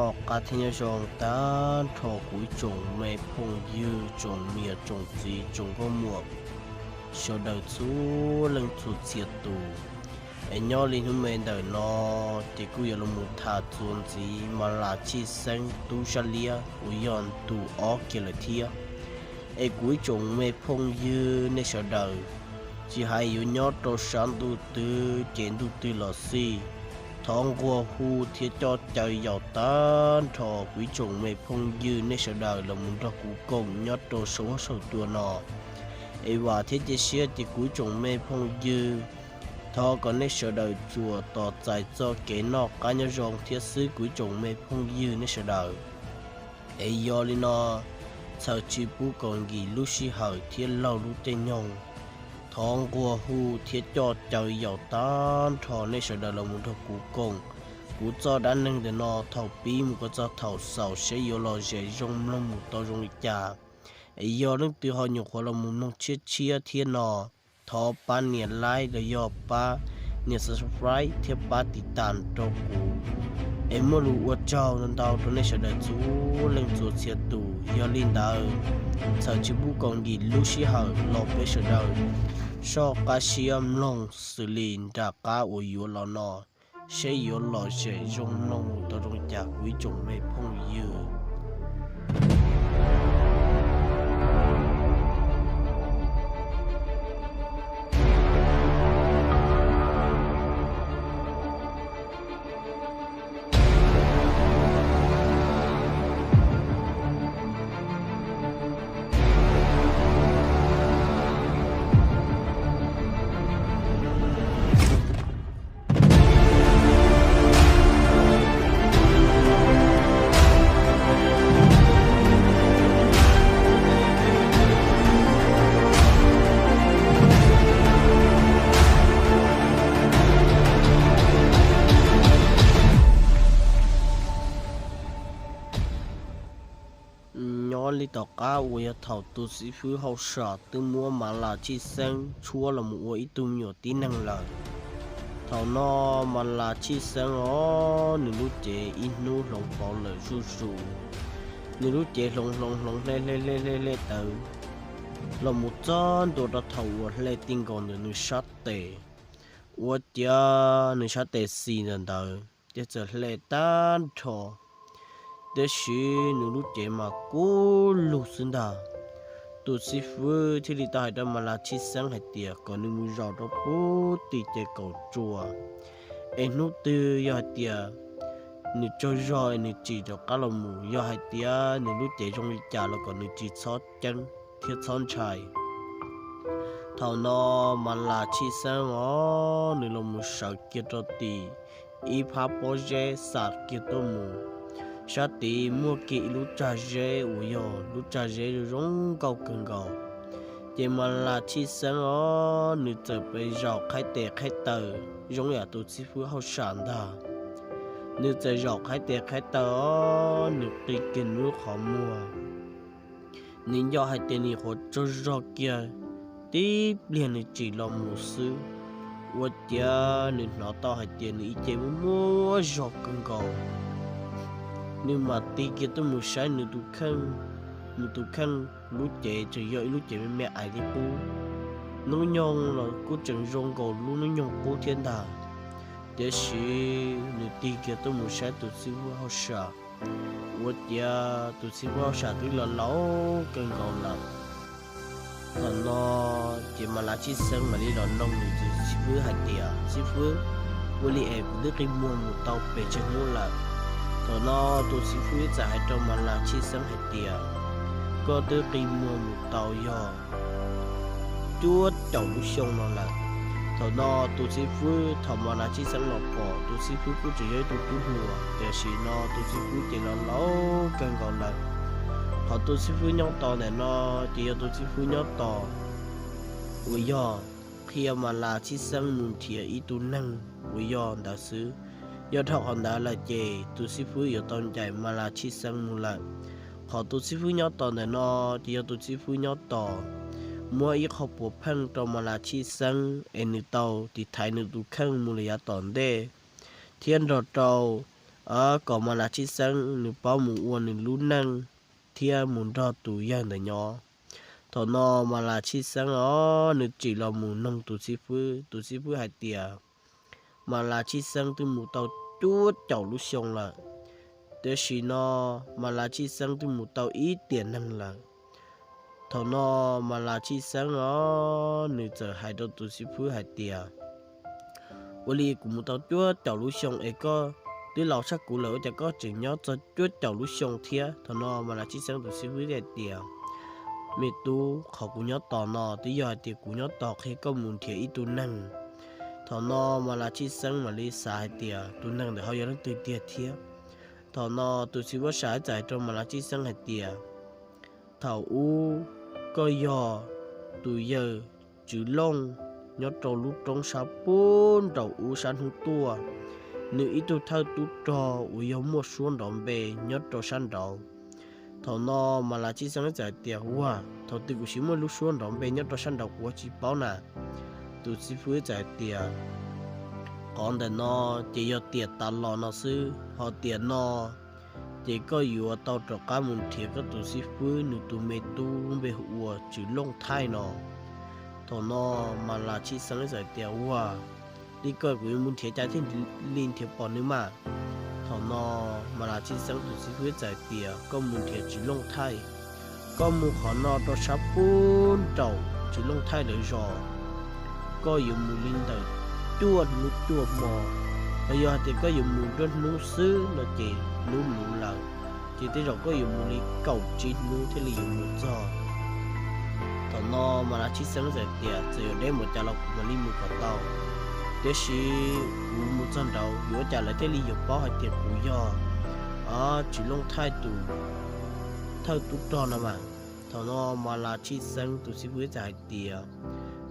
Noj qab thiab nyob zoo tag nrho kuv ib tsoom me phooj ywg, tsoom niam tsoom txiv, tsoom nkauj muam, sawv daws txhua leej txhua txhia tus. Es nyob li hnub me ntawm no ces kuj yuav los mus tham txuas ntxiv Mas Las Tshij Xeeb tub sab liab uas yog ntu ob kiag lawm thiab. Es kuv ib tsoom me phooj ywg nej sawv daws, tsis hais yuav nyob rau sab ntuj twg ces ntuj twg los xij, thov nquag hu thiab coj caw yaum tag nrho kuv ib tsoom me phooj ywg nej sawv daws los mus nrog kuv koom nyob rau saum huab saum cua no. Es vam thiab cia siab tias kuv ib tsoom me phooj ywg, thov kom nej sawv daws tsuas tos txais txoj kev noj qab nyob zoo thiab xwb kuv ib tsoom me phooj ywg nej sawv daws. Es yog li no, txhawm tsis pub kom nkim lub sij hawm thiab laug lub caij nyoog, thov nquag hu thiab coj caw yaum tag nrho nej sawv daws los mus nrog kuv koom kuv txoj dab neeg ntawm no thaum pib mus kom txog thaum xaus seb yuav lom zem zoo mloog mus tau zoo li cas. Es yog leej twg ho nyuam qhuav los mus mloog tshiab tshiab thiab no, thov pab nias like los yog pab nias subscribe thiab pab tiv tas rau kuv. Es muaj lus ua tsaug ntau ntau rau nej sawv daws txhua leej txhua txhia tus. Yog li ntawd, txhawm tsis pub kom nkim lub sij hawm los peb sawv daws soj qab siab mloog xws li nram qab uas yuav los no, seb yuav lom zem zoo mloog mus tau zoo li cas kuv ib tsoom me phooj ywg. Nyob li tom qab uas yog thaum tus xib fwb hauj sam twb muab Mas Las Tshij Xeeb tshuab los mus ua ib tug me nyuam tib neeg lawm. Thaum no Mas Las Tshij Xeeb os, nws lub cev ib hnub hloov pauv lawm zuj zus. Nws lub cev hloov hloov hloov hle hle hle hle hle tawv los mus txog ntua rau thaum uas hle ti nkaus ntawm nws sab tes, ua ciav nws sab tes xis ntawm ntawd ces txawm hle tag nrho. Tiam sis nws lub cev mas kub lug xwb ntag. Tus xib fwb thiaj li tau hais rau Mas Las Tshij Xeeb hais tias kom nws mus zaum rau pub tim ces kaum tsua, es hnub twg yog hais tias nws tsaug zog es nws tsim rov qab los mus, yog hais tias nws lub cev zoo li cas los kom nws tsis txhob ceeb thiab txhob ntshai. Thaum no Mas Las Tshij Xeeb os, nws los mus sawv kiag rau tim ib phab pob zeb xam kiag tuaj mus. Sab tid muaj kiag ib lub tsag zeb uas yog lub tsag zeb zoo nkauj kawg nkaus. Ces Mas Las Tshij Xeeb os, nws txawm pes zaum qhaib tes qhaib taw zoo yam tus xib fwb hauj sam ntag. Nws txawm zaum qhaib tes qhaib taw os, nws qi kiag nws lub qhov muag. Nws nco hais tias nws nyuam qhuav tsaug zog kiag tib pliag nws tsim los mus xwb, ua ciav nws hnov tau hais tias nws ib ce muaj muaj zog kawg nkaus. Nws mam tig kiag tuaj mus saib nws tus kheej, nws tus kheej lub cev tseem yog ib lub cev me me ais li qub. Hnub nyoog los kuj tseem zoo nkaus lub hnub nyoog qub thiab ntag. Tiam sis nws tig kiag tuaj mus saib tus xib fwb hauj sam, ua ciav tus xib fwb hauj sam twb los laus kawg nkaus lawm. Thaum no ces Mas Las Tshij Xeeb mam li los noog nws tus xib fwb hais tias, Xib fwb, ua li es kuv twb qi muag mus tau pes tsawg hnub lawm? Thaum no tus xib fwb txawm hais rau Mas Las Tshij Xeeb hais tias, Koj twb qi muag mus tau yog cuaj caum lub xyoo no lawm. Thaum no tus xib fwb, thaum Mas Las Tshij Xeeb los pom, tus xib fwb kuj tseem yog ib tug tub hluas, tiam sis no tus xib fwb ces los laus kawg nkaus lawm. Qhov tus xib fwb nyob tos ntawm no ces yog tus xib fwb nyob tos uas yog qhia Mas Las Tshij Xeeb mus nrhiav ib tug neeg uas yog ntawd xwb. Yog dhau qhov ntawd lawm ces tus xib fwb yuav tau ncaim Mas Las Tshij Xeeb mus lawm. Qhov tus xib fwb nyob tos ntawm no ces yog tus xib fwb nyob tos muab ib qho puav pheej rau Mas Las Tshij Xeeb es nws tau tiv thaiv nws tus kheej mus lawm yav tom ntej, thiab nrog rau kom Mas Las Tshij Xeeb nws paub mus ua nws lub neej thiab mus nrog tus yawg ntawd nyob. Thaum no Mas Las Tshij Xeeb os nws tsim los mus noog tus xib fwb, tus xib fwb hais tias Mas Las Tshij Xeeb twb mus tau cuaj caum lub xyoo lawm, tiam sis no Mas Las Tshij Xeeb twb mus tau ib tiam neeg lawm. Thaum no Mas Las Tshij Xeeb os nws txawm hais rau tus xib fwb hais tias, ua li kuv mus tau cuaj caum lub xyoo es koj twb laus tshaj kuv lawm ua cas koj tseem nyob txog cuaj caum lub xyoo thiab? Thaum no Mas Las Tshij Xeeb tus xib fwb hais tias, me tub, qhov kuv nyob tos no twb yog hais tias kuv nyob tos qhia koj mus nrhiav ib tug neeg. Thaum no Mas Las Tshij Xeeb mam li xav hais tias tus neeg ntawd ho yog leej twg tiag thiab. Thaum no tus xib fwb Vaj Sam txawm hais rau Mas Las Tshij Xeeb hais tias, thaum ub koj yog tus yawg Tswv Looj nyob rau lub roob sab pub nraum ub sab hnub tuaj, nws ib tug thawj tub rog uas yog muaj suab nrov npe nyob rau sab nraud. Thaum no Mas Las Tshij Xeeb txawm hais tias, ua, thaum twg kuv siv muaj lub suab nrov npe nyob rau sab nraud kuv ua tsis paub na. Tus xib fwb txawm hais tias, qhov ntawm no ces yog tiam tas los no xwb, ho tiam no ces koj yuav tau rov qab mus nrhiav koj tus xib fwb nws tus me tub lub npe hu ua Tswv Looj Thaij no. Thaum no Mas Las Tshij Xeeb txawm hais tias, ua, li ko kuv yuav mus nrhiav cas thiaj li nrhiav pom nws mas? Thaum no Mas Las Tshij Xeeb tus xib fwb txawm hais tias, koj mus nrhiav Tswv Looj Thaij, koj mus qhov no rau sab pub nraum Tswv Looj Thaij lawv zos, koj yuav mus li ntawm cuaj hnub cuaj hmo, los yog hais tias koj yuav mus nruab hnub xwb no ces hnub luv lawm, ces tej zaum koj yuav mus li kaum tsib hnub thiaj li yuav mus txog. Thaum no Mas Las Tshij Xeeb txawm tias, txawm yuav deb npaum cas los kuv mam li mus kom tau, tiam sis kuv mus txog nraud yuav ua cas lawv thiaj li yuav paub hais tias kuv yog Tswv Looj Thaij tus thawj tub rog no mas? Thaum no Mas Las Tshij Xeeb tus xib fwb txawm hais tias,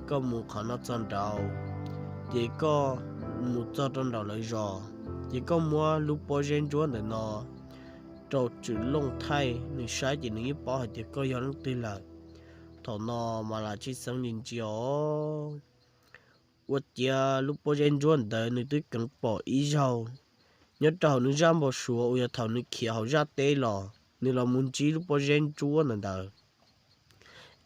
koj mus qhov no txog nraud, ces koj mus txog rau nraum lawv zos, ces koj muab lub pob zeb ntsuab ntawm no rau Tswv Looj Thaij nws saib ces nws yeej paub hais tias koj yog leej twg lawm. Thaum no Mas Las Tshij Xeeb ntsia ntsia os, ua ciav lub pob zeb ntsuab ntawd nws twb keev pom ib zaug nyob rau hauv nws zaj npau suav uas yog thaum nws khiav hauv zaj teb los nws los mus ntsib lub pob zeb ntsuab ntawd ntawd.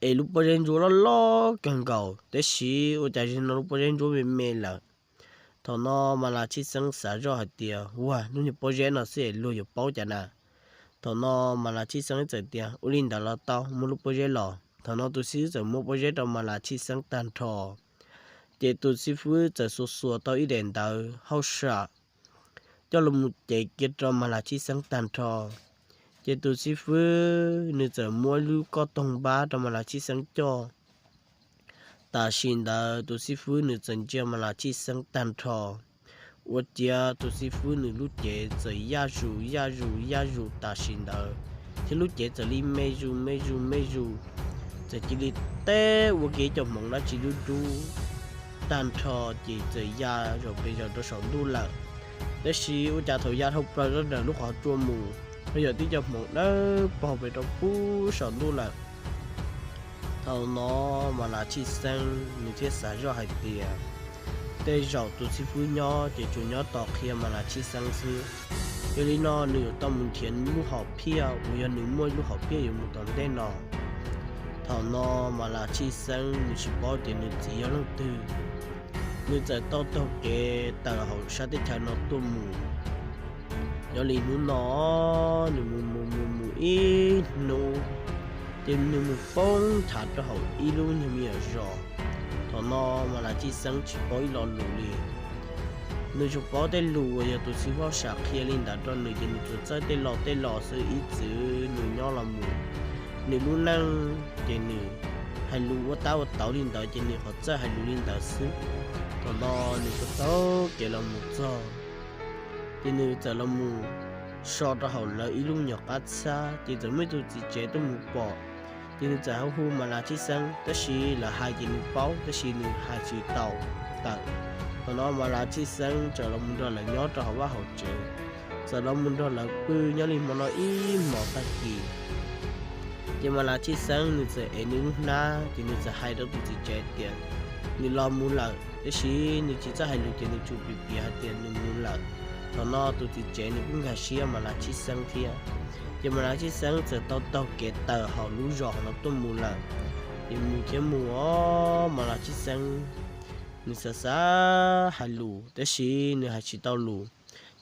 Es lub pob zeb ntsuab loj loj kawg nkaus, tab sis ua cas zaum no lub pob zeb ntsuab me me lawm. Thaum no Mas Las Tshij Xeeb xav zoj hais tias, ua, lub niag pob zeb no xwb es luag yuav paub cas na. Thaum no Mas Las Tshij Xeeb txawm tias, ua li ntawd los tau, muab lub pob zeb los. Thaum no tus xib fwb txawm muab pob zeb rau Mas Las Tshij Xeeb tag nrho, ces tus xib fwb txawm xuas xuas tau ib daim ntawv hauj sam coj los mus cev kiag rau Mas Las Tshij Xeeb tag nrho. Ces tus xib fwb nws txawm muab lub koj toog npab rau Mas Las Tshij Xeeb coj. Tam sim ntawd tus xib fwb nws txawm ntsia Mas Las Tshij Xeeb tag nrho, ua ciav tus xib fwb nws lub cev txawm yaj zus yaj zus yaj zus tam sim ntawd, thiab lub cev txawm li me zus me zus me zus, txawm cia li teb ua kiag ib co hmoov dab tsi dub dub tag nrho, ces txawm ya zaum pes zaws rau saum ntuj lawm. Tab sis ua cas thaum ya dhau plaws rau nram lub qhov tsua mus, ho yog tib co hmoov dawb paug pes rau pub saum ntuj lawm. Thaum no Mas Las Tshij Xeeb nws thiaj xav zoj hais tias, tej zaum tus xib fwb nyob ces tsuas nyob tos qhia Mas Las Tshij Xeeb xwb. Yog li no nws yuav tau mus nrhiav lub hom phiaj uas yog nws muaj lub hom phiaj yuav mus tom ntej no. Thaum no Mas Las Tshij Xeeb nws tsis paub tias nws txiv yog leej twg, nws txawm tau taug kev tawm hauv sab teb chaws no tuaj mus. Yog li hnub no nws mus mus mus mus ib hnub, ces nws mus poob nthav rau hauv ib lub nyuag me nyuam zos. Thaum no Mas Las Tshij Xeeb tsis paub ib lo lus li. Nws tsuas paub tej lus uas yog tus xib hwb sam qhia li ntawd rau nws ces nws tsuas txawj tej lo tej lo xwb ib txwm nws nyob los mus. Nws lub neej ces nws hais lus ua tab ua tauv li ntawd ces nws qhov txawj hais lus li ntawd xwb. Thaum no nws tau taug kev los mus txog, ces nws txawm los mus so rau hauv lawv ib lub nyuag qab txhab, ces txawm muaj ib tug txiv tsev tuaj mus pom, ces nws txawm hu hu Mas Las Tshij Xeeb, tab sis lawv hais ces nws paub tab sis nws hais tsis tau tawm. Thaum no Mas Las Tshij Xeeb txawm los mus nrog lawv nyob rau hauv vaj hauv tsev, txawm los mus nrog lawv pw nyob li hmo no ib hmos tag kis. Ces Mas Las Tshij Xeeb nws txawm ev nws lub hnab ces nws txawm hais rau tus txiv tsev tias nws los mus lawm, tab sis nws tsis txawj hais lus ces nws tsuas piav piav hais tias nws mus lawm. Thaum no tus txiv tsev nws kuj nkag siab Mas Las Tshij Xeeb thiab. Ces Mas Las Tshij Xeeb txawm tau taug kev tawm hauv lub zos no tuaj mus lawm. Ces mus thiab mus os, Mas Las Tshij Xeeb nws xav xav hais lus tab sis nws hais tsis tau lus.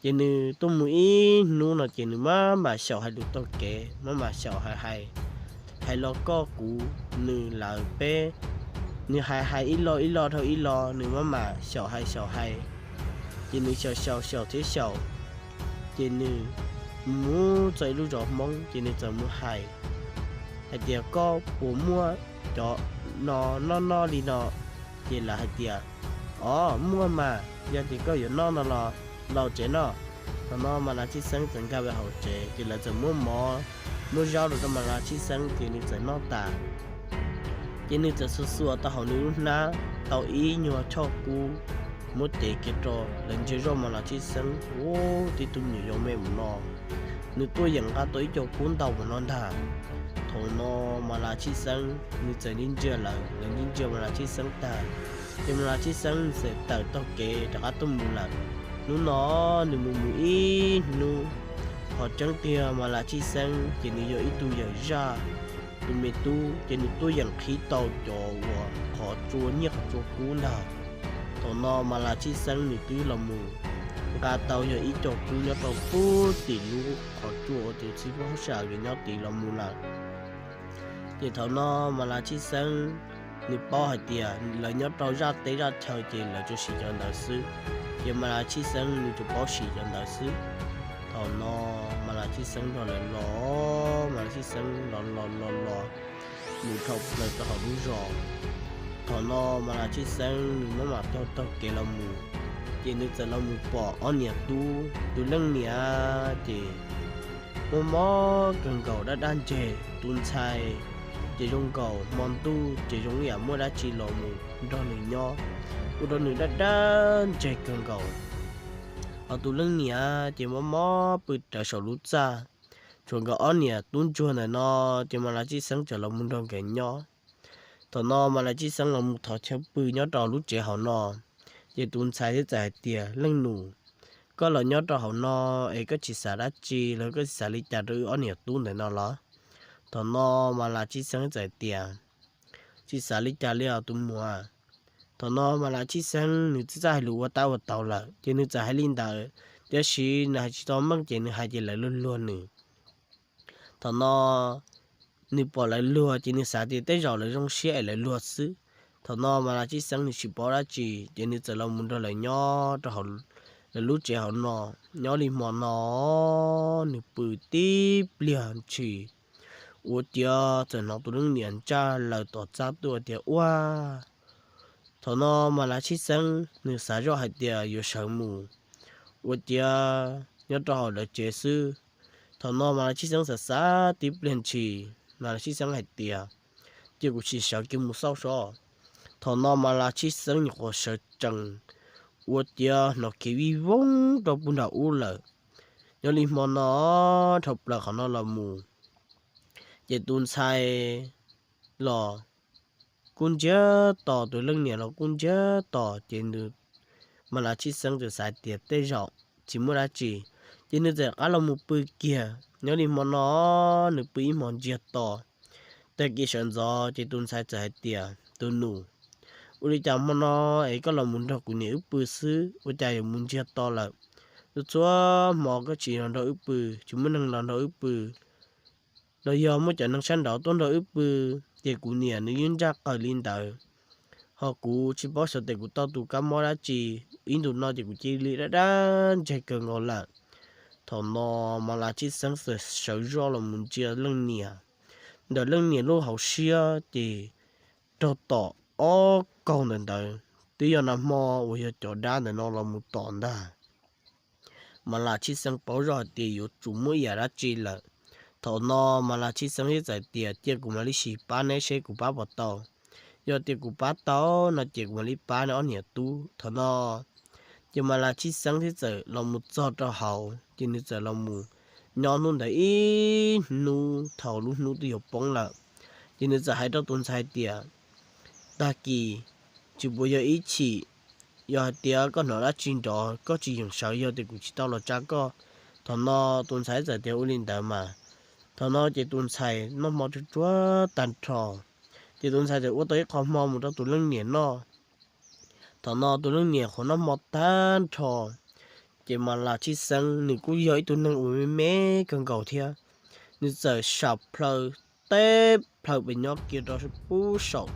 Ces nws tuaj mus ib hnub no ces nws maj mam xyaum hais lus taug kev, maj mam xyaum hais hais, hais los koj kuv nws lawv peb, nws hais hais ib lo ib lo dhau ib lo, nws maj mam xyaum hais xyaum hais. Ces nws xyaum xyaum xyaum thiab xyaum, ces nws mus txog ib lub zos Hmoob ces nws txawm mus hais, hais tias koj puas muaj cov no noj noj li no? Ces lawv hais tias, o, muaj mas, yog tias koj yuav noj no los los tsev noj. Thaum no Mas Las Tshij Xeeb txawm nkag hauv tsev ces lawv txawm muab mov, muab zaub rau Mas Las Tshij Xeeb ces nws txawm noj tas. Ces nws txawm xuas xuas tau hauv nws lub hnab tau ib nyuag choj kub, muab cev kiag rau lawv ntsia zoj Mas Las Tshij Xeeb, ua tib tug me nyuam yaus me mus no, nws tuaj yeem nqa tau ib co kub ntau mus no ntag. Thaum no Mas Las Tshij Xeeb nws txawm ntsia ntsia lawv, lawv ntsia ntsia Mas Las Tshij Xeeb tag, ces Mas Las Tshij Xeeb txawm tawm taug kev rov qab tuaj mus lawm. Hnub no nws mus mus ib hnub, qhov tseeb tiag Mas Las Tshij Xeeb ces nws yog ib tug yawm zaj, tus me tub ces nws tuaj yeem qhib tau cov uas qhov tsua nyiaj qhov tsua kub ntag. Thaum no Mas Las Tshij Xeeb nws twb los mus nqa tau yog ib co kub nyob rau pub tim lub qhov tsua uas tus txiv huab sab nkawd nyob tid los mus lawm. Ces thaum no Mas Las Tshij Xeeb nws paub hais tias lawv nyob rau zaj teb zaj chaw ces lawv tsuas siv cov ntawd xwb, ces Mas Las Tshij Xeeb nws tsuas paub siv cov ntawd xwb. Thaum no Mas Las Tshij Xeeb nrog lawv los, Mas Las Tshij Xeeb los los los los mus dhau plaws rau hauv lub zos. Thaum no Mas Las Tshij Xeeb nws maj mam taug taug kev los mus, ces nws txawm los mus pom ob niam tub, tus leej niam ces muaj mob kawg nkaus dab dab ntseg, tus ntxhais ces zoo nkaus hmo ntuj ces zoo ib yam muaj dab tsi los mus nrog nws nyob, ua rau nws dab dab ntseg kawg nkaus. Hos tus leej niam ces mob mob pw rawv saum lub txaj. Tshuav nkawd ob niam tub ntsuag ntawm no, ces Mas Las Tshij Xeeb txawm los mus nrog nkawd nyob. Thaum no Mas Las Tshij Xeeb los mus thov chaw pw nyob rau lub tsev hauv no, ces tus ntxhais thiaj txawm hais tias, leej nus, koj los nyob rau hauv no es koj tsis xav dab tsi los koj tsis xav li cas rau wb ob niam tub ntawm no los? Thaum no Mas Las Tshij Xeeb txawm hais tias, tsis xav li cas li os tus muam. Thaum no Mas Las Tshij Xeeb nws twb txawj hais lus ua tab ua tau lawm ces nws txawm hais li ntawd, tiam sis nws hais tsis tau meej ces nws hais ces lawv luag luag nws. Thaum no nws pom lawv luag ces nws xav tias tej zaum lawv zoo siab es lawv luag xwb. Thaum no Mas Las Tshij Xeeb nws tsis paub dab tsi ces nws txawm los mus nrog lawv nyob rau hauv lawv lub tsev hauv no. Nyob li hmo no nws pw tib pliag ntshis, ua ciav txawm hnov tus leej niam ntsaj laws tom txaj tuaj tias, ua. Thaum no Mas Las Tshij Xeeb nws xav zoj hais tias yuav sawv mus, ua ciav nyob rau hauv lawv tsev xwb. Thaum no Mas Las Tshij Xeeb xav xav tib pliag ntshis, Mas Las Tshij Xeeb hais tias, cia kuv sim sawv kiag mus xauj sob. Thaum no Mas Las Tshij Xeeb nyuam qhuav sawv tsees, ua ciav hnov kev vij voog rau puag nram ub lawm. Nyob li hmo no dhau plaws qhov no los mus, ces tus ntxhais los kuj ntsiag to, tus leej niam los kuj ntsiag to, ces Mas Las Tshij Xeeb txawm xav tias tej zaum tsis muaj dab tsi, ces nws txawm rov qab los mus pw kiag. Nyob li hmo no nws pw ib hmos ntsiag to. Tag kis sawv ntxov ces tus ntxhais txawm hais tias, tus nus, ua li cas hmo no es koj los mus nrog kuv niam wb pw xwb ua cas yuav mus ntsiag to lawm? Txhua txhua hmo koj tsis los nrog wb pw, tsis muaj neeg los nrog wb pw, los yog muaj cov neeg sab nraud tuaj nrog wb pw, ces kuv niam nws yeej ntsaj qaws li ntawd. Ho kuv tsis paub xyov tes kuv tau tus kab mob dab tsi, ib ntus no ces kuv cia li dab dab ntseg kawg nkaus lawm. Thaum no Mas Las Tshij Xeeb txawm sawv zoj los mus ntsia leej niam. Ntawm leej niam lub hauv siab ces raug tom ob kaug ntawm ntawd, twb yog nag hmo uas yog cov dab ntawm no los mus tom ntag. Mas Las Tshij Xeeb paub zoj hais tias yuav tsum muaj ib yam dab tsi lawm. Thaum no Mas Las Tshij Xeeb thiaj txawm tias, cia kuv mam li sim pab neb seb kuv pab puas tau. Yog tias kuv pab tau no ces kuv mam li pab neb ob niam tub. Thaum no ces Mas Las Tshij Xeeb thiaj txawm los mus txog rau hauv, ces nws txawm los mus nyob hnub ntawd ib hnub thaum lub hnub twb yuav poob lawm. Ces nws txawm hais rau tus ntxhais tias, tag kis tsis puas yog ib chim yog hais tias koj hnov dab tsi nrov koj tsis yeem sawv yog tias kuv tsis tau los tsa koj. Thaum no tus ntxhais txawm tias ua li ntawd mas. Thaum no ces tus ntxhais noj hmo tsuag tsuag tag nrho, ces tus ntxhais txawm ua tau ib qho hmo mus rau tus leej niam noj. Thaum no tus leej niam qhuav noj hmo tag nrho, ces Mas Las Tshij Xeeb nws kuj yog ib tug neeg uas me me kawg nkaus thiab, nws txawm sam plhaw teb plhaw pes nyob kiag rau pub saum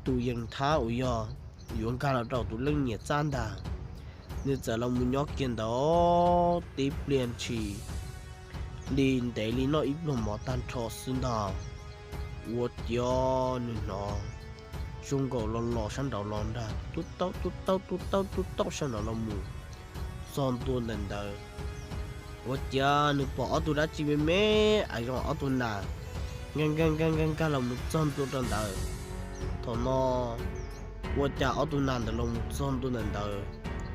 tus yees thab uas yog yuav nkag los rau tus leej niam txaj ntag. Nws txawm los mus nyob kiag ntawd tib pliag ntshis li ntev li noj ib pluag mov tag nrho xwb ntag, ua ciav nws hnov zoo nkaus los los sab nraud los ntag, tub taub tub taub tub taub tub taub sab nraud los mus txog ntua ntawm ntawd. Ua ciav nws pom ob tug dab tsi me me, ais zoo ob tug nas nkag nkag nkag nkag nkag los mus txog ntua rau ntawd. Thaum no ua cas ob tug nas ntawd los mus txog ntua ntawm ntawd,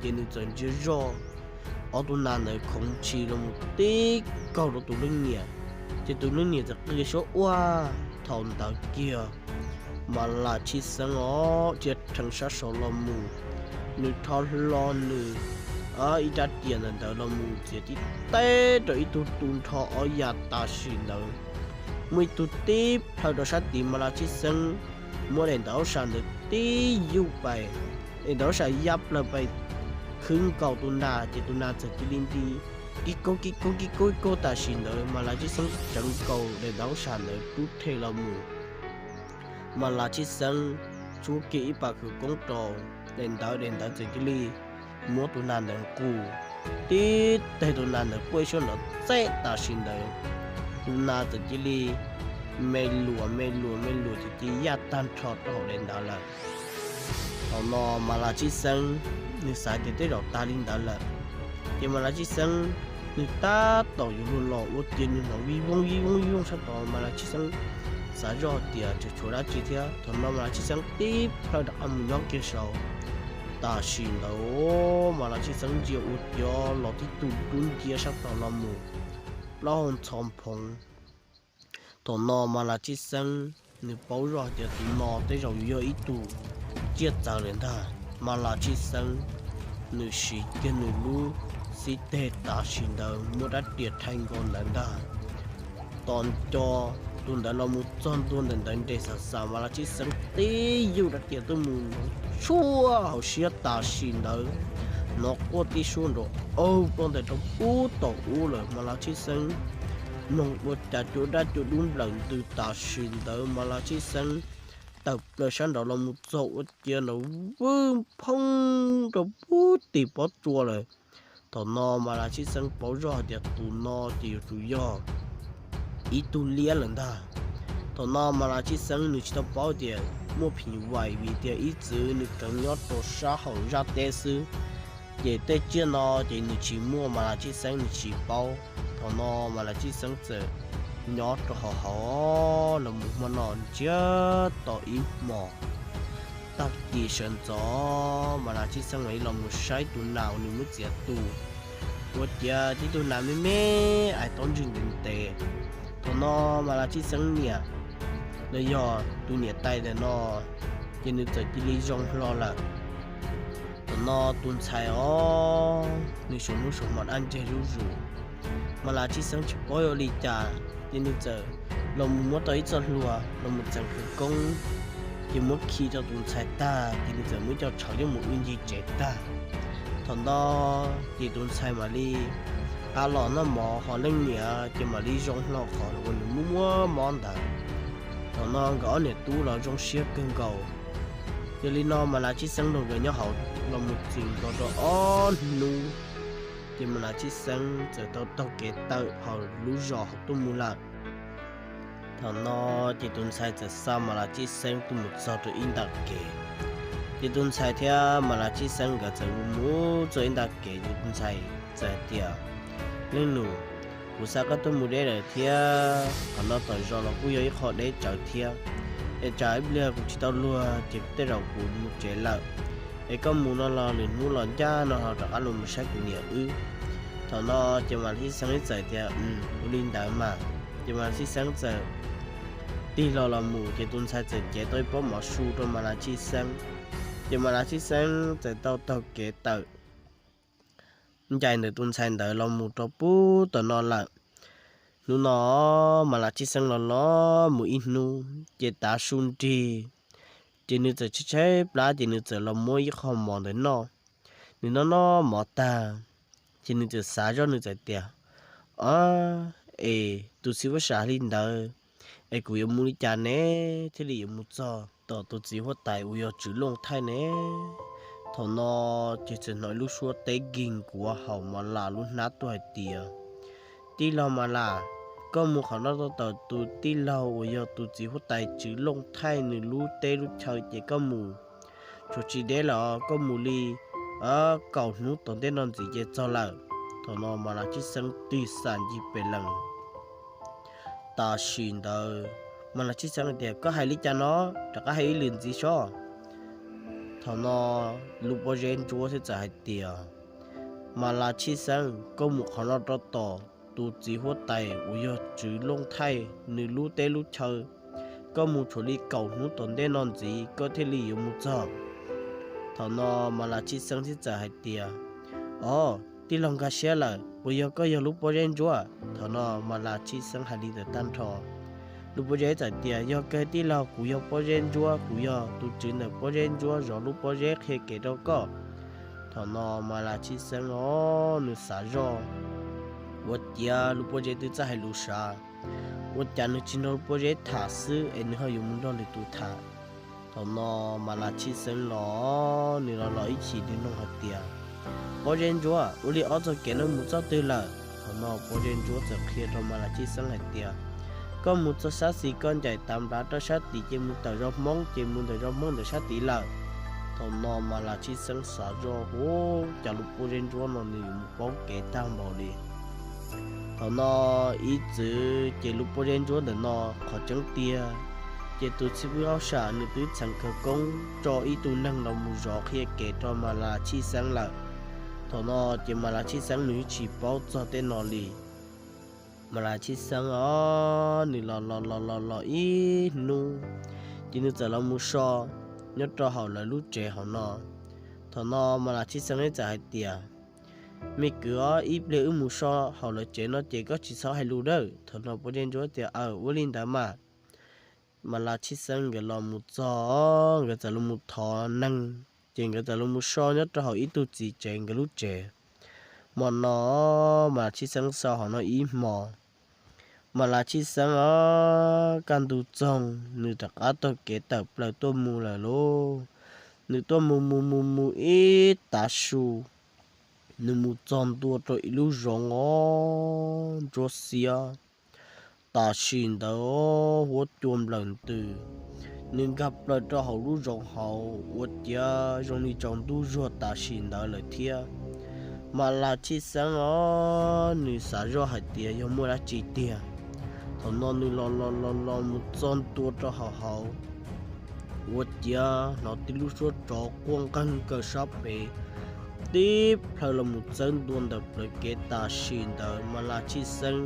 ces nws txawm ntsia zoj, ob tug nas ntawd khoov ntshis los mus tib kaug rau tus leej niam, ces tus leej niam txawm qw suab ua. Thaum ntawd kiag Mas Las Tshij Xeeb os dhia rhees sab saud los mus, nws rho hlo nws ib rab riam ntawm ntawd los mus txiav tib teb rau ib tug tu nrho ob yav tam sim ntawd. Muaj ib tug tib plhaw rau sab tid, Mas Las Tshij Xeeb muab daim ntawv aub sam ntawd tib yuj pais, daim ntawv aub sam yaj plaws pais khwb nkaus tus nas, ces tus nas txawm cia li nti kib kaug kib kaug kib kaug kib kaug tam sim ntawd Mas Las Tshij Xeeb tsawv nkaus daim ntawv aub sam ntawd rub rhe los mus. Mas Las Tshij Xeeb tshuab kiag ib pas khawv koob rau daim ntawv, daim ntawv txawm cia li muab tus nas ntawd nqus tib teg, tus nas ntawd quaj ib suab nrov txej tam sim ntawd. Tus nas txawm cia li me luas me luas me luas ces cia li yaj tag nrho rau hauv daim ntawv lawm. Thaum no Mas Las Tshij Xeeb nws xav tias tej zaum tas li ntawd lawm, ces Mas Las Tshij Xeeb nws tab tom yuav luag los ua ciav nws hnov vij vooj vij vooj vij vooj sab tod. Mas Las Tshij Xeeb xav zoj tias tseem tshuav dab tsi thiab. Thaum no Mas Las Tshij Xeeb tib plhaw rov qab mus nyob kiag saud. Tam sim ntawd Mas Las Tshij Xeeb ntsia ua ciav los tib tug dub nciab sab tod los mus plaub hau ntxhov phoov. Thaum no Mas Las Tshij Xeeb nws paub zoj hais tias tus no tej zaum yog ib tug tsiaj txawv lawm ntag. Mas Las Tshij Xeeb nws siv kiag nws lub xib teg tam sim ntawd muab rab riam rhais nkaus ntawd ntag. Tos nco tus ntawd los mus txog ntua ntawm ntawd nres xav xav, Mas Las Tshij Xeeb tib yuj rab riam tuaj mus tshuab hauv siab tam sim ntawd, hnov quaj tib suab nrov aug ploj ntais rau pub tom ub lawm. Mas Las Tshij Xeeb mloog ua cas cua dab cua dub nplawm ntws tam sim ntawd, Mas Las Tshij Xeeb tawm plaws sab nraud los mus txog ua ciav nrov vwj phoob rau pub tim pob tsuas lawm. Thaum no Mas Las Tshij Xeeb paub zoj hais tias tus no ces yuav tsum yog ib tug liab lawm ntag. Thaum no Mas Las Tshij Xeeb nws tsis tau paub tias muaj phim nyuj vais vim tias ib txwm nws tseem nyob rau sab hauv zaj teb xwb, ces tej tsiaj no ces nws tsis muaj, Mas Las Tshij Xeeb nws tsis paub. Thaum no Mas Las Tshij Xeeb txawm nyob rau hauv hauv los mus hmo no ntsiag to ib hmos. Tag kis sawv ntxov Mas Las Tshij Xeeb mam li los mus saib tus nas uas nws muab txiav tu. Ua ciav tib tug nas me me ais taub ntswg ntev ntev. Thaum no Mas Las Tshij Xeeb niam los yog tus niam tais ntawm no ces nws txawm cia li zoo hlo lawm. Thaum no tus ntxhais os nws suav hnub suav hmo dab ntseg zuj zus. Mas Las Tshij Xeeb tsis paub ua li cas ces nws txawm los mus muab tau ib txoj hlua los mus txeem khawv koob, ces muab khi rau tus ntxhais tag ces nws txawm muab cov tshauv coj mus wb ncig tsev tag. Thaum no ces tus ntxhais mam li qab los noj mov, ho leej niam ces mam li zoo hlo qhov uas nws muaj muaj mob ntawd. Thaum no nkawd ob niam tub los zoo siab kawg nkaus. Yog li no Mas Las Tshij Xeeb nrog nkawd nyob hauv los mus txwm nkaus rau ob hnub, ces Mas Las Tshij Xeeb txawm tau taug kev tawm hauv lub zos hauv tuaj mus lawm. Thaum no ces tus ntxhais txawm xa Mas Las Tshij Xeeb tuaj mus txog rau ib nta kev. Ces tus ntxhais thiab Mas Las Tshij Xeeb nkawd txawm mus txog ib nta kev, ces tus ntxhais txawm hais tias, Leej nus, kuv xa koj tuaj mus deb lawm thiab, qhov no tom zos los kuj yog ib qho deb tsawv thiab, es tsam ib pliag kuv tsis tau luag ces tej zaum kuv mus tsev lawm. Es koj mus no los lwm hnub los ncaj no ho rov qab los mus saib kuv niam wb. Thaum no ces Mas Las Tshij Xeeb txawm tias, Ua li ntawd mas. Ces Mas Las Tshij Xeeb txawm tig hlo los mus, ces tus ntxhais txawm cev tau ib pob mov su rau Mas Las Tshij Xeeb. Ces Mas Las Tshij Xeeb txawm tau taug kev tawm ncaim ntawm tus ntxhais ntawd los mus rau puag tom no lawm. Hnub no Mas Las Tshij Xeeb los los mus ib hnub ces tav su nrig, ces nws txawm tshaib tshaib plab ces nws txawm los muab ib qho mov ntawd noj. Nws noj noj mov tag, ces nws txawm xav zoj nws txawm tias, Ab, es tus txiv huab sam li ntawd, es kuv yuav mus li cas ne thiaj li yuav mus txog tom tus txiv huab tais uas yog Tswv Looj Thaij ne? Thaum no ces txawm hnov ib lub suab teb nkig nkuav hauv Mas Las lub hnab tuaj hais tias, Tij laug Mas Las, koj mus qhov no rau tom tus tij laug uas yog tus txiv huab tais Tswv Looj Thaij nws lub teb lub chaw ces koj mus. Tshuav tsis deb lawm, koj mus li kaum hnub tom ntej no ntxiv ces txog lawm. Thaum no Mas Las Tshij Xeeb tig xam ncig pes lees. Tam sim ntawd Mas Las Tshij Xeeb hais tias, Koj hais li cas no? Rov qab hais ib lwm ntxiv sob. Thaum no lub pob zeb ntsuab thiaj txawm hais tias, Mas Las Tshij Xeeb, koj mus qhov no rau tom tus txiv huab tais uas yog Tswv Looj Thaij nws lub teb lub chaw. Koj mus tshuav li kaum hnub tom ntej no ntxiv koj thiaj li yuav mus txog. Thaum no Mas Las Tshij Xeeb thiaj txawm hais tias, Os, tij laug nkag siab lawm, puas yog koj yog lub pob zeb ntsuab? Thaum no Mas Las Tshij Xeeb hais li ntawd tag nrho, lub pob zeb txawm tias, Yog kawg tij laug, kuv yog pob zeb ntsuab, kuv yog tus tswv ntawm pob zeb ntsuab zov lub pob zeb qhia kev rau koj. Thaum no Mas Las Tshij Xeeb os nws xav zoj, ua ciav lub pob zeb twb txawj hais lus sav, ua cas nws tsis nrog lub pob zeb tham xwb es nws ho yuav mus nrog lwm tus tham. Thaum no Mas Las Tshij Xeeb los nws los los ib chim nws nug hais tias, Pob zeb ntsuab, ua li ob txoj kev no mus txoj twg lawm? Thaum no pob zeb ntsuab txawm qhia rau Mas Las Tshij Xeeb hais tias, Koj mus txog sab xis koj ncaim tav nplav rau sab tid ces mus tawm zos Hmoob ces mus ntawm zos Hmoob ntawm sab tid lawm. Thaum no Mas Las Tshij Xeeb xav zoj, Ua cas lub pob zeb ntsuab no nws yuav mus paub kev tag npaum li. Thaum no ib txwm ces lub pob zeb ntsuab ntawm no qhov tseeb tiag ces tus txiv huab sam nws twb txheev khawv koob tso ib tug neeg los mus zov qhia kev rau Mas Las Tshij Xeeb lawm. Thaum no ces Mas Las Tshij Xeeb nws yeej tsis paub txog tej no li. Mas Las Tshij Xeeb os nws los los los los los ib hnub ces nws txawm los mus so nyob rau hauv lawv lub tsev hauv no. Thaum no Mas Las Tshij Xeeb thiaj txawm hais tias, Me kwv os, ib pliag wb mus so hauv lawv tsev no ces koj tsis txhob hais lus nawb. Thaum no pob zeb ntsuab tias, Aws, ua li ntawd mas. Mas Las Tshij Xeeb nkawd los mus txog, nkawd txawm los mus thov neeg, ces nkawd txawm los mus so nyob rau hauv ib tug txiv tsev nkawd lub tsev. Hmo no Mas Las Tshij Xeeb so hauv no ib hmo, Mas Las Tshij Xeeb os kaj ntug txoog nws rov qab taug kev tawm plaws tuaj mus lawm lauj. Nws tuaj mus mus mus mus ib tav su, nws mus txog ntua rau ib lub zoov os ntsuab xiab. Tam sim ntawd huab cua nplawm ntws, nws nkag plaws rau hauv lub zoov hauv ua ciav zoo li tsaus ntuj zuag tam sim ntawd lawm thiab. Mas Las Tshij Xeeb os nws xav zoj hais tias yog muaj dab tsi tiag. Thaum no nws los los los los mus txog ntua rau hauv hauv, ua ciav hnov tib lub suab tsov quaj nqeeg kaw sab pem tib plhaw los mus txawb ntua ntawm plawv kev tam sim ntawd Mas Las Tshij Xeeb.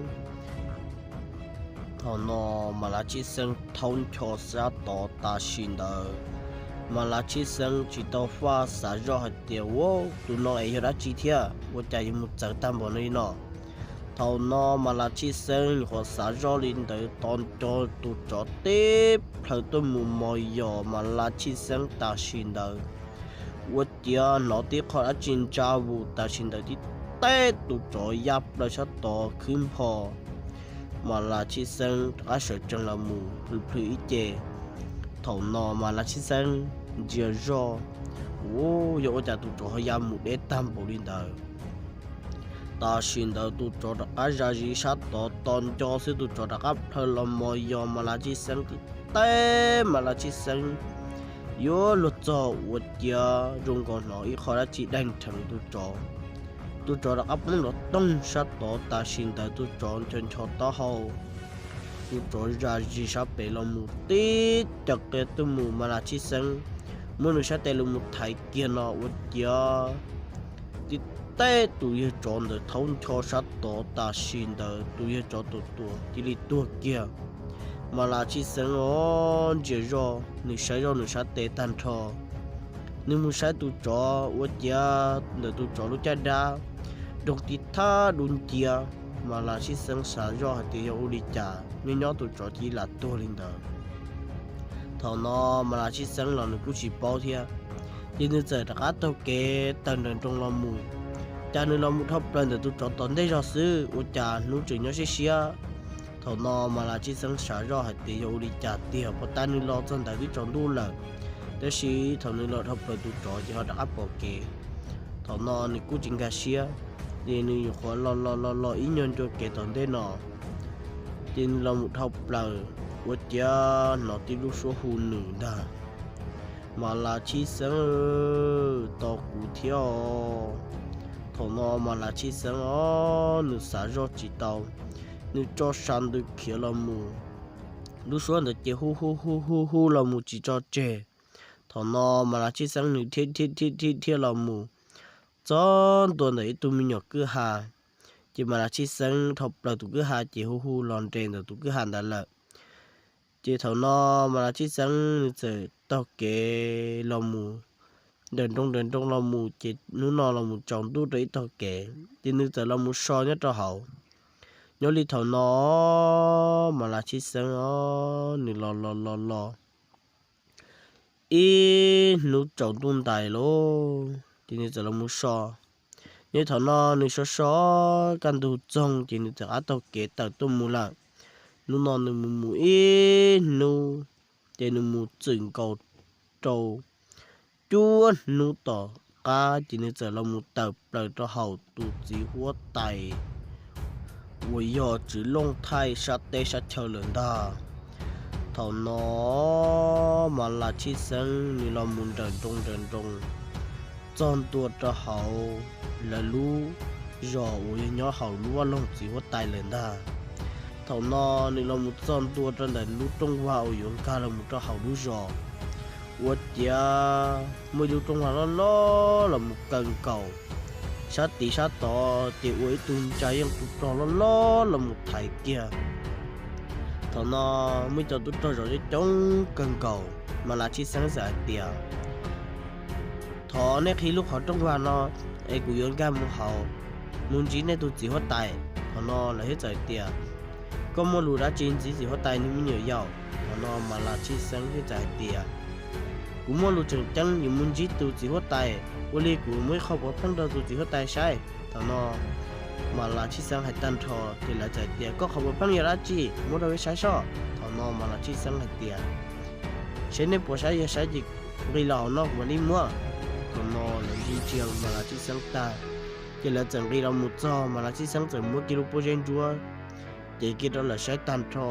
Thaum no Mas Las Tshij Xeeb thaub ncho sab tod tam sim ntawd, Mas Las Tshij Xeeb tsis tau faj xav zoj hais tias, Ua, tus no es yog dab tsi thiab ua cas yuav mus txawv tag npaum no li no? Thaum no Mas Las Tshij Xeeb nyuam qhuav xav zoj li ntawd tos nco tus tsov tib plhaw tuaj mus mos yos Mas Las Tshij Xeeb tam sim ntawd. Ua ciav hnov tib qho dab tsi ntsa vus tam sim ntawd tib teb tus tsov ya plaws sab tod khwb npho Mas Las Tshij Xeeb rov qab sawv tsees los mus plhws plhws ib ce. Thaum no Mas Las Tshij Xeeb ntsia zoj, Ua, yog ua cas tus tsov ho ya mus deb tag npaum li ntawd? Tam sim ntawd tus tsov rov qab zam zis sab tod tos nco xwb tus tsov rov qab plhaw los mos yos Mas Las Tshij Xeeb tib teb Mas Las Tshij Xeeb yuav luag txog ua ciav zoo nkaus hnov ib qho dab tsi daig nrheev tus tsov. Tus tsov rov qab poob nrov toog sab tod tam sim ntawd tus tsov ncho ncho taub hau. Tus tsov zam zis sab pem los mus tib co qia tuaj mus Mas Las Tshij Xeeb muab nws sab tes los mus thaiv kiag no ua ciav tib teb tus yawg tsov ntawd thaub ncho sab tod tam sim ntawd tus yawg tsov tus tuam cia li tuag kiag. Mas Las Tshij Xeeb os ntsia zoj nws saib zoj nws sab tes tag nrho, Nws mus saib tus tsov ua ciav ntawm tus tsov lub caj dab, doog tib thab dub ncia. Mas Las Tshib Xeeb xav zoj hais tias yog ua li cas nyob nyob tus tsov cia li lam tuag li ntawd. Thaum no Mas Las Tshib Xeeb los nws kuj tsis paub thiab, ces nws txawm rov qab taug kev tawm nrawm nroos los mus. Cas nws los mus dhau plaws ntawm tus tsov tom ntej zog xwb ua cas hnub tseem nyob siab siab. Thaum no Mas Las Tshib Xeeb xav zoj hais tias yog ua li cas tiag, puag ta nws los txog ntawm twb tsaus ntuj lawm, tab sis thaum nws los dhau plaws tus tsov ces ho rov qab pom kev. Thaum no nws kuj tsis nkag siab, ces nws nyuam qhuav los los los los ib nyuag ncua kev tom ntej no, ces nws los mus dhau plaws ua ciav hnov tib lub suab hu nws ntag: Mas Las Tshib Xeeb, tos kuv thiab os. Thaum no Mas Las Tshib Xeeb os nws xav zoj tsis tau, nws tso sa ntws khiav los mus. Lub suab ntawd ces hu hu hu hu hu los mus tsis tso tseg. Thaum no Mas Las Tshib Xeeb nws dhia dhia dhia dhia dhia los mus txog ntua ntawm ib tug me nyuam kwj ha. Ces Mas Las Tshib Xeeb dhau plaws tus kwj ha ces hu hu los nres ntawm tus kwj ha ntawd lawm. Ces thaum no Mas Las Tshib Xeeb nws txawm taug kev los mus, nrawm nroos nrawm nroos los mus ces hnub no los mus tsaus ntuj rau ib tog kev, ces nws txawm los mus so nyob rau hauv. Nyob li thaum no Mas Las Tshib Xeeb os nws los los los los ib hnub tsaus ntuj ntais lauj, ces nws txawm los mus so. Nyob li thaum no nws so so kaj ntug txoog ces nws txawm rov qab taug kev tawm tuaj mus lawm. Hnub no nws mus mus ib hnub, ces nws mus txwm nkaus rau cuaj hnub tom qab ces nws txawm los mus tawm plaws rau hauv tus txiv huab tais uas yog Tswv Looj Thaij sab teb sab chaw lawm ntag. Thaum no Mas Las Tshib Xeeb nws los mus nrawm nroos nrawm nroos txog ntua rau hauv lawv lub zos uas yog nyob hauv lub vaj loog txiv huab tais lawm ntag. Thaum no nws los mus txog ntua rau ntawm lub rooj vag uas yuav nkag los mus rau hauv lub zos, ua ciav muaj ib lub rooj vag loj loj los mus kaw nkaus, sab tid sab tod ces ua ib tug ntsa yeej tub rog loj loj los mus thaiv kiag. Thaum no muaj ib co tub rog zov coob coob kawg nkaus, Mas Las Tshib Xeeb txawm hais tias, thov nej qhib lub qhov rooj vag no es kuv yuav nkag mus hauv, mus ntsib nej tus txiv huab tais. Thaum no lawv thiaj txawm hais tias, koj muaj lus dab tsi ntxiv txiv huab tais nws me nyuam yaus? Thaum no Mas Las Tshib Xeeb thiaj txawm hais tias, kuv muaj lus tseem ceeb yuav mus ntsib tus txiv huab tais, ua li kuv muaj ib qho puav pheej rau tus txiv huab tais saib. Thaum no Mas Las Tshib Xeeb hais tag nrho ces lawv txawm hais tias, koj qhov puav pheej yog dab tsi, muab rau peb saib soj. Thaum no Mas Las Tshib Xeeb hais tias, seb nej puas saib, yog saib ces nqis los hauv no kuv mam li muab. Thaum no lawv ntsia ntsia Mas Las Tshib Xeeb tag, ces lawv txawm nqis los mus txog, Mas Las Tshib Xeeb txawm muab kiag lub pob zeb ntsuab cev kiag rau lawv saib tag nrho,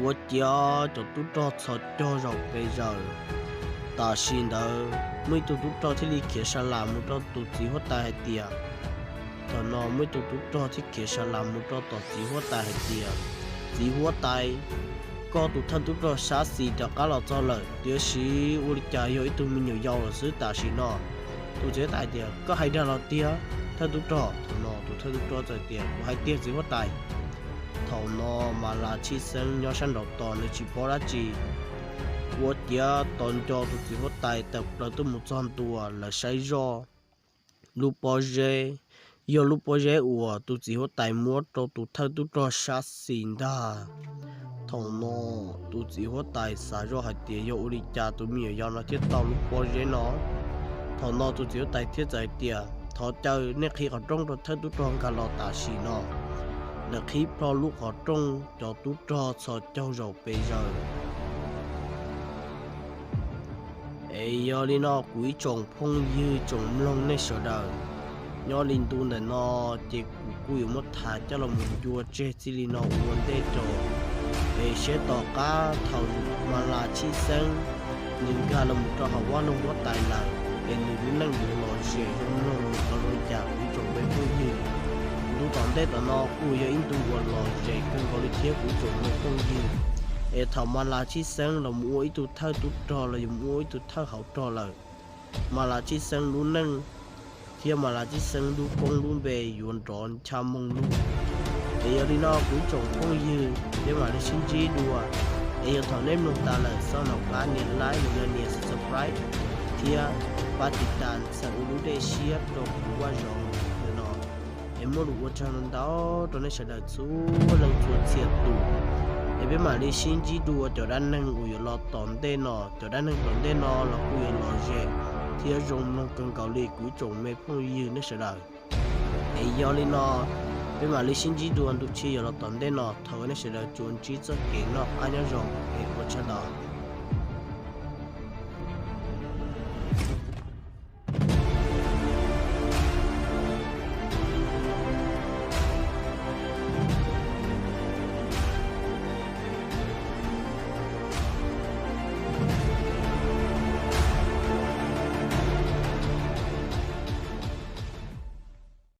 ua ciav cov tub rog txhos caug zaum pes zaws. Tam sim ntawd muaj ib tug tub rog thiaj li khiav sa las mus rau tus txiv huab tais hais tias, thaum no muaj ib tug tub rog thiaj khiav sa las mus rau tom txiv huab tais hais tias, txiv huab tais, koj tus thawj tub rog sab xis rov qab los txog lawm, tiam sis ua li cas yog ib tug me nyuam yaus lawm xwb tam sim no? Tus txiv huab tais tias, koj hais dag los tiag thawj tub rog? Thaum no tus thawj tub rog txawm tias, kuv hais tiag txiv huab tais. Thaum no Mas Las Tshib Xeeb nyob sab nraud tos nws tsis paub dab tsi, ua ciav tos nco tus txiv huab tais tawm plaws tuaj mus txog ntua, lawv saib zoj lub pob zeb, yog lub pob zeb uas tus txiv huab tais muab rau tus thawj tub rog sab xis ntag. Thaum no tus txiv huab tais xav zoj hais tias yog ua li cas tus me nyuam yaus no thiaj tau lub pob zeb no. Thaum no tus txiv huab tais thiaj txawm hais tias, thov caw nej qhib qhov rooj rau thawj tub rog nkag los tam sim no. Lawv qhib plho lub qhov rooj, cov tub rog txhos caug zaum pes zaws. Es yog li no kuv ib tsoom phooj ywg tsoom mloog nej sawv daws, nyob li ntu ntawm no ces kuv kuj yuav muab tham coj los mus ncua tseg txij li no ua ntej rau, es seb tom qab thaum Mas Las Tshib Xeeb nws nkag los mus rau hauv vaj loog huab tais lawm, es nws lub neej yuav lom zem zoo mloog los zoo li cas kuv ib tsoom me phooj ywg. Ntu tom ntej tom no kuj yog ib ntu uas lom zem kawg nkaus li thiab kuv ib tsoom me phooj ywg. Es thaum Mas Las Tshib Xeeb los mus ua ib tug thawj tub rog los yog mus ua ib tug thawj hauv rog lawm, Mas Las Tshib Xeeb lub neej thiab Mas Las Tshib Xeeb lub koob lub npe yuav nrov ncha moo lug. Es yog li no kuv ib tsoom phooj ywg, peb mam li sib ntsib dua. Es yog thaum nej mloog tas lawm txhob nco qab nias like los yog nias subscribe thiab pab tiv tas txhawm ua lub dej siab rau kuv vaj zoov no. Es muaj lus ua tsaug ntau rau nej sawv daws txhua leej txhua txhia tus. Es peb mam li sib ntsib dua cov dab neeg uas yuav los tom ntej no. Cov dab neeg tom ntej no los kuj yuav lom zem thiab zoo mloog kawg nkaus li kuv ib tsoom me phooj ywg nej sawv daws. Es yog li no, peb mam li sib ntsib dua ntu tshiab yuav los tom ntej no. Thov nej sawv daws tsuas ntsib txoj kev noj qab nyob zoo es ua tsaug ntau.